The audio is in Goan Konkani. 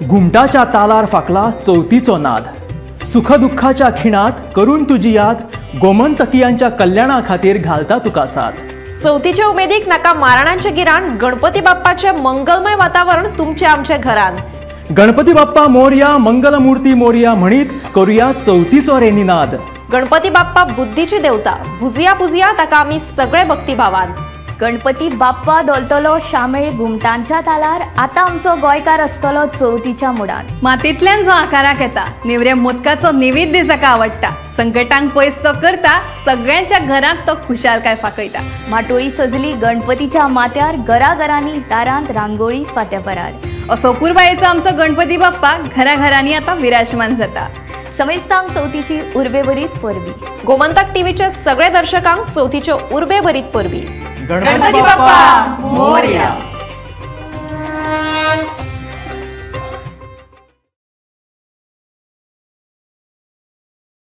घुमटाच्या तालार फाकला चवथीचो नाद, सुखदुःखाच्या खिणात करून तुजी याद, गोमंतकियांच्या कल्याणा खातीर घालता तुका साथ। चवथीच्या उमेदीक नाका माराणांचे गिराण, गणपती बाप्पाचे मंगलमय वातावरण तुमचे आमच्या घरान। गणपती बाप्पा मोरया, मंगलमूर्ती मोरया म्हणीत करूया चवथीचो रे निनाद। गणपती बाप्पा बुद्धीची देवता, भुजिया पुजिया ताका आमी सगळे भक्तिभावान। गणपती बाप्पा धोलतलो शामेळ घुमटांच्या तालार, आतां आमचो गोंयकार आसतलो चवथीच्या मुडान। मातींतल्यान जो आकाराक येता नेवऱ्या मोदकाचो नैवेद्य जाका आवडटा, संकटांक पयस तो करता, सगळ्यांच्या घरांत तो खुशालकाय फाकयता। माटोळी सजली गणपतीच्या माथ्यार, घराघरांनी दारांत रांगोळी फात्यापरार। असो पुरबायेचो आमचो गणपती बाप्पा घराघरांनी आतां विराजमान जाता। समेस्तांक चवथीची उर्बेभरीत परबी। गोमंतक टीव्हीच्या सगळ्या दर्शकांक चवथीच्यो उर्बेभरीत परबी। गणपती बाप्पा मोरया।